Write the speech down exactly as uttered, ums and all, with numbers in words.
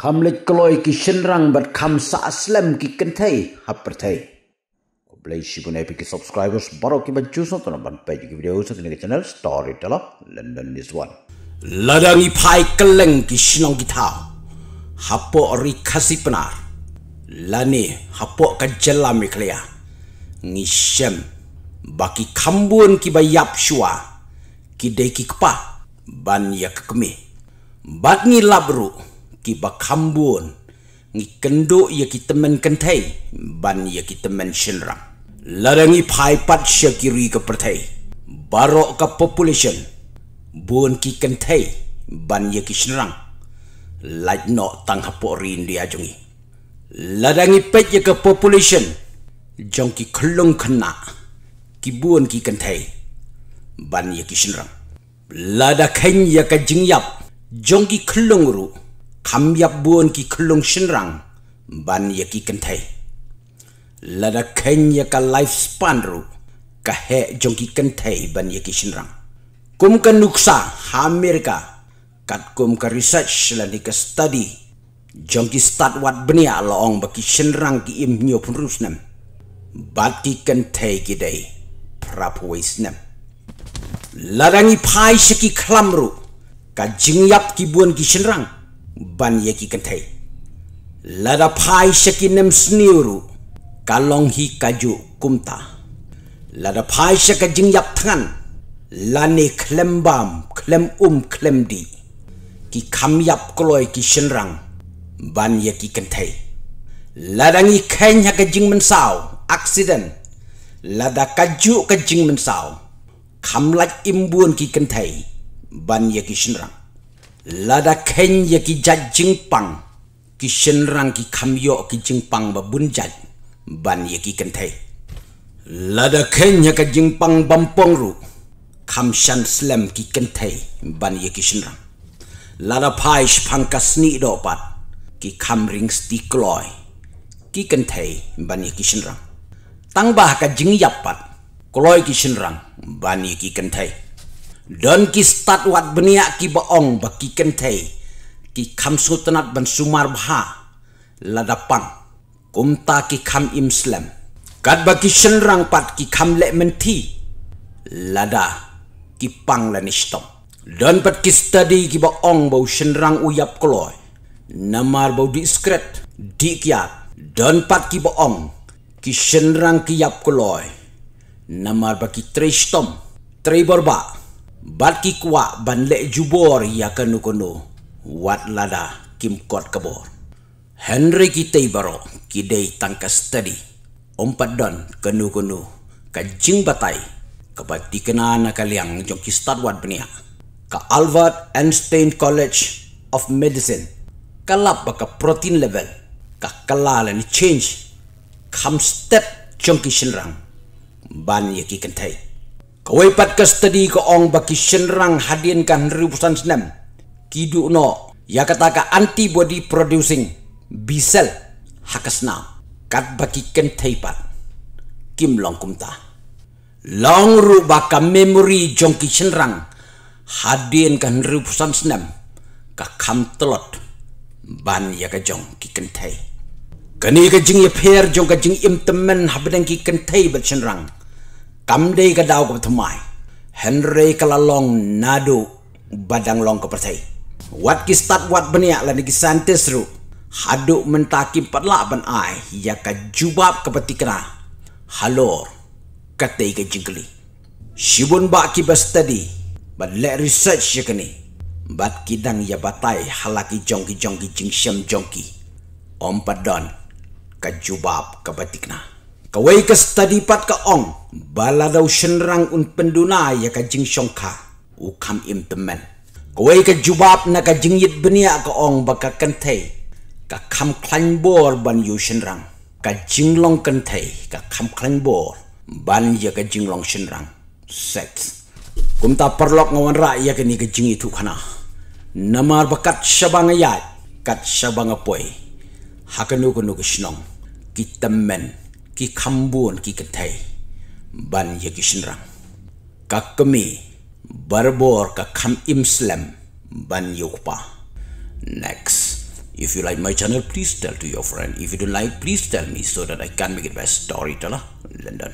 Kham leit kloi ki shynrang bad kham sah slem ki kynthei ha pyrthei. Khublei shibun ïa phi ki subscribers baroh kiba ju sngewtynnat ban peit ki video sa kane ka channel Storyteller London is one. Lada ngi phai kylleng ki shnong ki thaw hapoh ri Khasi Pnar lane hapoh ka jylla Meghalaya, ngi shem ba ki kham bun kiba ïap shuwa ki dei ki kpa ban ïa ka kmie. Bad ngi lap ruh kiba kham bun ngi kynduh ïa ki tymmen kynthei ban ïa ki tymmen shynrang. Lada ngi phai pat sha ki ri ka pyrthei, baroh ka population bun ki kynthei ban ïa ki shynrang, lait noh tang hapoh ri India jong ngi. Lada ngi peit ïa ka population jong ki khyllung khynnah, ki bun ki kynthei ban ïa ki shynrang. Lada kheiñ ïa ka jingïap jong ki khyllung ruh, kham ïap bun ki khyllung shynrang ban ïa ki kynthei. Lada kheiñ ïa ka lifespan ruh, ka heh jong ki kynthei ban ïa ki shynrang. Kum ka nuksa ha America, katkum ka research lane ka study jong ki stad wad bniah, la ong ba ki shynrang ki im hynñiewphew hynriew snem bad ki kynthei ki dei phraphew wei snem. Lada ngi phai sha ki khlam ruh, ka jingïap ki bun ki shynrang ban ïa ki kynthei. Lada phai sha ki nemsniew ruh, ka long hi kajuh kumta. Lada phai sha ka jingïap thngan lane khlem bam, khlem um, khlem dih, ki kham ïap kloi ki shynrang ban ïa ki kynthei. Lada ngi kheiñ ha ka jingmynsaw, accident, lada kajuh ka jingmynsaw, kham lait im bun ki kynthei ban ïa ki shynrang. Lada kheiñ ïa ki jait jingpang, ki shynrang ki kham ïoh ki jingpang ba bun jait ban ïa ki kynthei. Lada kheiñ ha ka jingpang bampong ruh, kham shan slem ki kynthei ban ïa ki shynrang. Lada phai shaphang ka snieh doh pat, ki kham ring sti kloi ki kynthei ban ïa ki shynrang. Tang ba ha ka jingïap pat, kloi ki shynrang ban ïa ki kynthei. Don ki stad wad bniah kiba ong ba ki kynthei ki kham sngewtynnat ban sumar bha lada pang, kumta ki kham im slem. Katba ki shynrang pat ki kham leh mynthi lada ki pang lane shitom. Don pat ki study kiba ong ba u shynrang u ïap kloi namar ba u dih skret, dih kiad. Don pat kiba ong ki shynrang ki ïap kloi namar ba ki trei shitom, trei bor bah, bad ki kwah ban leh jubor ïa kano kano wat lada kim kot ka bor. Hynrei kitei baroh ki dei tang ka study, ym pat don kano kano ka jingbatai kaba thikna na ka liang jong ki stad wad bniah. Ka Albert Einstein College of Medicine ka lap ba ka protein level ka kylla lane change kham stet jong ki shynrang ban ïa ki kynthei. Kawei pat ka study ka ong ba ki shynrang hadien ka hynriewphew san snem ki duh noh ïa kata ka antibody producing B cell ha ka snam, katba ki kynthei pat kim long kumta. Long ruh ba ka memory jong ki shynrang hadien ka hynriewphew san snem ka kham tlot ban ïa ka jong ki kynthei. Kane ka jingïapher jong ka jingim tymmen hapdeng ki kynthei bad shynrang kam dei ka daw kaba thymmai, hynrei ka la long naduh ba dang long ka pyrthei. Wat ki stad wad bniah lane ki scientist ruh haduh mynta kim pat lah ban ai ïa ka jubab kaba thikna halor katei ka jingkylli. Shibun bah kiba study bad leh research ïa kane bad ki dang ïa batai ha la ki jong ki jong ki jingshem jong ki, ym pat don ka jubab kaba thikna. Kawei ka study pat ka ong ba lada u shynrang un pynduna ïa ka jingshongkha, u kham im tymmen. Kawei ka jubab na ka jingïit bniah ka ong ba ka kynthei ka kham khlaiñ bor ban ïa u shynrang, ka jinglong kynthei ka kham khlaiñ bor ban ïa ka jinglong shynrang, sex. Kumta paralok, nga wanrah ïa kane ka jingïathuhkhana namar ba kat shaba nga ïaid, kat shaba nga poi ha kano kano ka shnong, ki tymmen ki kham bun ki kynthei ban ïa ki shynrang. Ka kmie barabor ka kham im slem ban ïa u kpa. Next. If you like my channel, please tell to your friend. If you don't like, please tell me so that I can make it by Storyteller London.